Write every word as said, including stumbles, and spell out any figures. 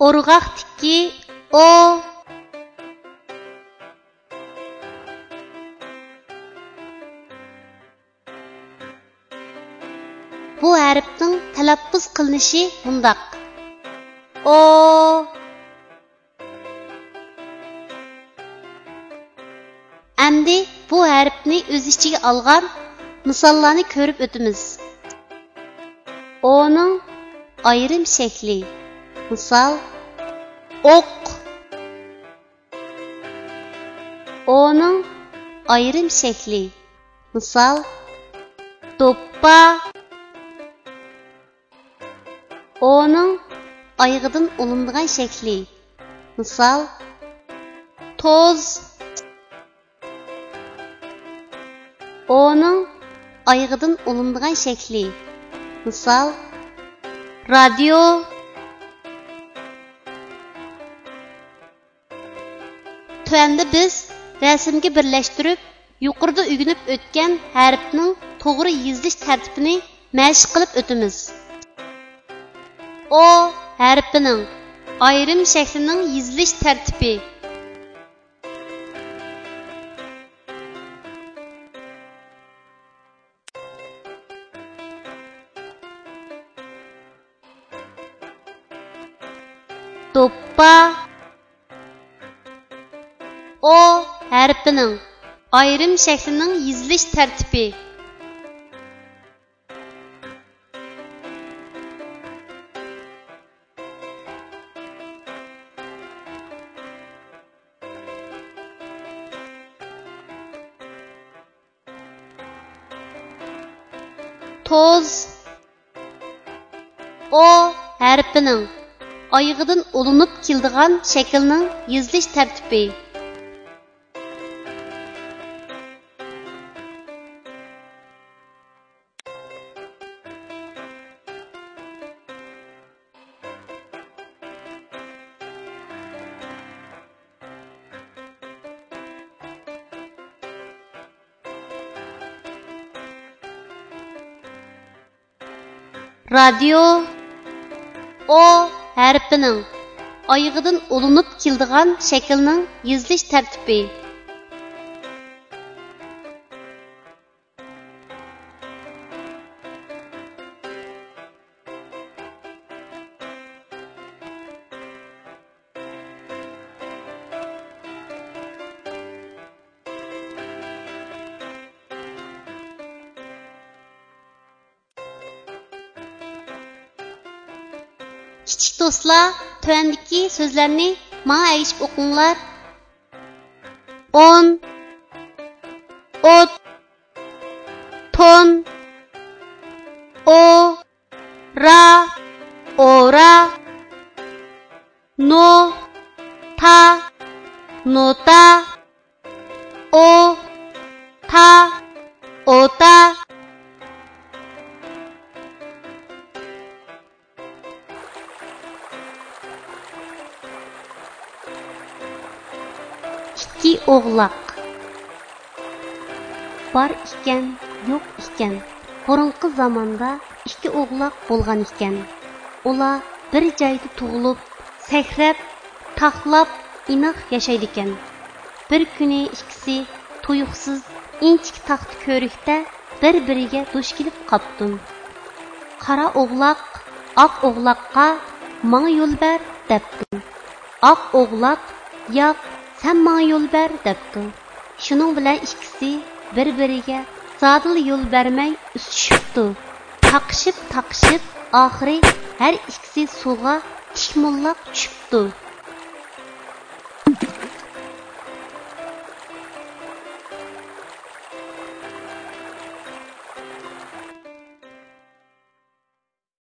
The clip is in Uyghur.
ئورغاقتىكى ئو. بۇ ھەرپنىڭ تەلەپپۇز قىلىنىشى مۇنداق: ئو. ئەمدى بۇ ھەرپنى ئۆز ئىچىگە ئالغان مىساللارنى كۆرۈپ ئۆتىمىز. ئونىڭ ئايرىم شەكلى. مىسال، ئوق. ئونىڭ ئايرىم شەكلى. مىسال، دوپپا. ئونىڭ ئايىغىدىن ئۇلىنىدىغان شەكلى. مىسال، توز. ئونىڭ ئايىغىدىن ئۇلىنىدىغان شەكلى. مىسال، رادىيو. تۆۋەندە بىز رەسىمگە بىرلەشتۈرۈپ، يۇقىرىدا ئۆگىنىپ ئۆتكەن ھەرپنىڭ توغرا يېزىلىش تەرتىپىنى مەشىق قىلىپ ئۆتىمىز. ئو ھەرپىنىڭ ئايرىم شەكلىنىڭ يېزىلىش تەرتىپى. دوپپا. ئو ھەرپىنىڭ ئايرىم شەكلىنىڭ يېزىلىش تەرتىپى. توز. ئو ھەرپىنىڭ ئايىغىدىن ئۇلىنىپ كېلىدىغان شەكىلنىڭ يېزىلىش تەرتىپى. رادىيو. ئو ھەرپىنىڭ ئايىغىدىن ئۇلىنىپ كېلىدىغان شەكىلنىڭ يېزىلىش تەرتىپى. كىچىك دوستلار، تۆۋەندىكى سۆزلەرنى ماڭا ئەگىشىپ ئوقۇڭلار. ئون، ئوت، تون، ئو، را، ئورا، نو، تا، نوتا، ئو، تا، ئوتا. ئىككى ئوغلاق. بار ئىكەن، يوق ئىكەن. بۇرۇنقى زاماندا ئىككى ئوغلاق بولغان ئىكەن. ئۇلار بىر جايدا تۇغۇلۇپ، سەكرەپ، تاقلاپ، ئىناق ياشايدىكەن. بىر كۈنى ئىككىسى تۇيۇقسىز ئىنچىكە تاختا كۆۋرۈكتە بىر-بىرىگە دۇچ كېلىپ قاپتۇ. قارا ئوغلاق ئاق ئوغلاققا، «ماڭا يول بەر» دەپتۇ. ئاق ئوغلاق، «ياق، سەن ماڭا يول بەر» دەپتۇ. شۇنىڭ بىلەن ئىككىسى بىر-بىرىگە زادىلا يول بەرمەي ئۈستۈشۈپتۇ. تاقىشىپ، تاقىشىپ، ئاخىرى ھەر ئىككىسى سۇغا تىك موللاق چۈشۈپتۇ.